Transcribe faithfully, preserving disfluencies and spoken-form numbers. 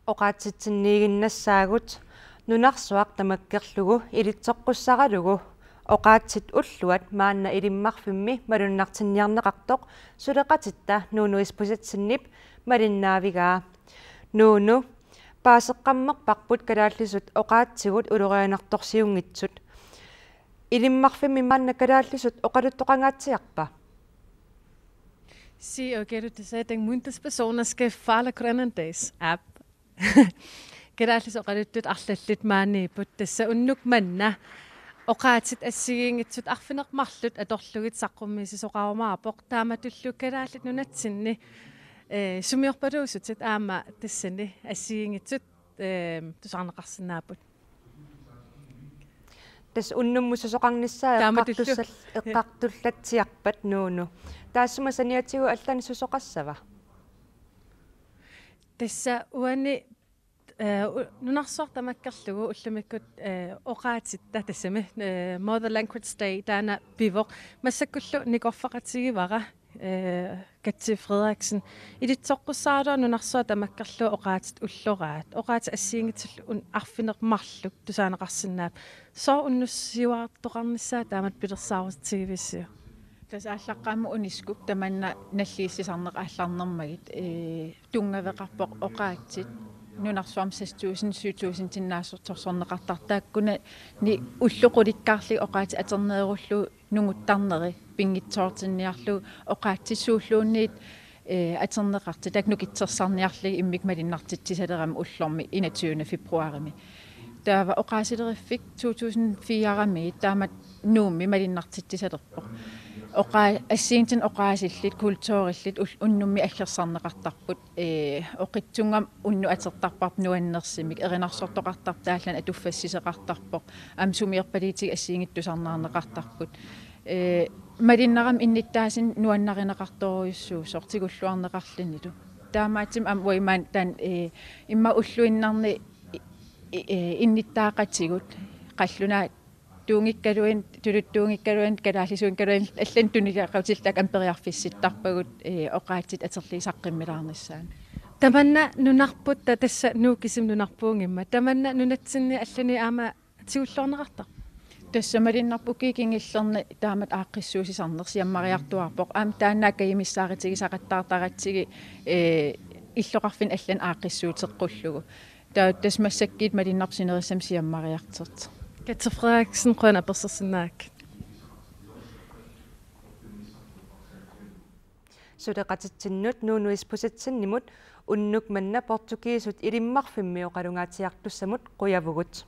Oqaatsitsinniiginnassaagut. Nunarsuaq tamakkerlugu ilitsoqqussaralugu oqaatsit ulluat maanna Ilimmarfimmi malunnartinniarneqartoq suleqatitta Nuunu Isbosethsenip malinnaavigaa. Nuunu, paaseqqammerparput kalaallisut oqaatsigut ulorianartorsiunngitsut. Ilimmarfimmi maanna kalaallisut oqaluttoqangaatsiarpa? Sí, og gælder det så den myndighedspersoner skal falde grønlandags app. Kalaallisut oqaluttut arlallit maaniipput, tassa unnuk manna oqaatsit assigiinngitsut arfineq-marluk atorlugit saqqummiissisoqarumaarpoq, taamatullu Kalaallit Nunatsinni, eh, sumiorpaluussutit aamma tassani assigiinngitsut, eh, tusarneqarsinnaapput. Tassa unnummut susoqarnissaa. Taamatullu. Eqqartussal-, eqqartullatsiarpat, Nuunu. Taassuma saniatigut allanik susoqassava? Tassa uani, eh, u-, nunarsuaq tamakkerlugu ullumikkut, eh, oqaatsitta tassami, eh, Mother Language Day taanna pivoq. Massakkullu nikorfaqatigivara, eh, Katja Frederiksen. Ilitsoqqussaraluarpoq nunarsuaq tamakkerlugu oqaatsit ulloraat. Oqaatsit assigiinngitsullu un-, arfineq-marluk tusaaneqarsinnaapput. Sooq unnussiuartoqarnissaa taamatut pilersaarutigivisiuk? Tassa aallaqqaammut UNESCO tamanna nalliussisarneq aallarnermagit, eh, tunngaveqarpoq oqaatsit nunarsuarmi seks tusind, syv tusindinnaassorsorneqartartut, taakkunani ullut qulikkaarlugit oqaatsit atorneerullugu nunguttarneri pinngitsoortinniarlugu oqaatsit suulluunniit, eh, atorneqartut, taakku nukittorsarniarlugit immikkut malunnartitsisalerami ullormi enogtyvende februarimi. Taava Oqaasileriffik to tusind fire-mi taamatut Nuummi malunnartitsisalerpoq. Oqaa-, assigiinngitsunik oqaasillit, kulturillit ul-, unnummi aggersarneqartarput, eh, oqitsunnguamik unnuk atortarparput nuannersumik, erinarsortoqartarpoq, taavalu atuffassisoqartarpoq, aamma sumiorpaliutigut assigiinngitsut tusarnaarneqartarput. Eh, malunnarami innuttaasunik nuannarineqartorujussuusoq tigulluarneqarlunilu. Taamaattumik aamma uanga imaanngilanga, eh, immaqa ulluinnarni i-, i-, eh, innuttaaqatigut qallunaatuunngikkaluarluni, tuluttuunngikkaluarluni, kalaallisuunngikkaluarluni, allanik tunuliaqutillugit aamma periarfissittarpagut, eh, oqaatsit atorlugit saqqummilaarnissaannut. Tamanna nunarput ta-, tassa Nuuk kisimi nunarpuunngimmat. Tamanna nunatsinni allani aamma tigulluarneqartarpa? Tassa malunnarpoq ukiuni kingullerni taamatut aaqqissuussisarneq siammariartuaarpoq. Aamma taanna akajumissaarutigisaqattaartaratsigu, eh, illoqarfinni allani aaqqissuuteqqullugu. Taava tassa massakkut malunnarpoq sinerissami siammariartortoq. Katja Frederiksen, qujanaq apersorsinnaagatsigit. Suleqatitsinnut Nuunu Isbosethsenimut unnuk manna portugiisut Ilimmarfimmi oqalungaatsiartussamut qujavugut.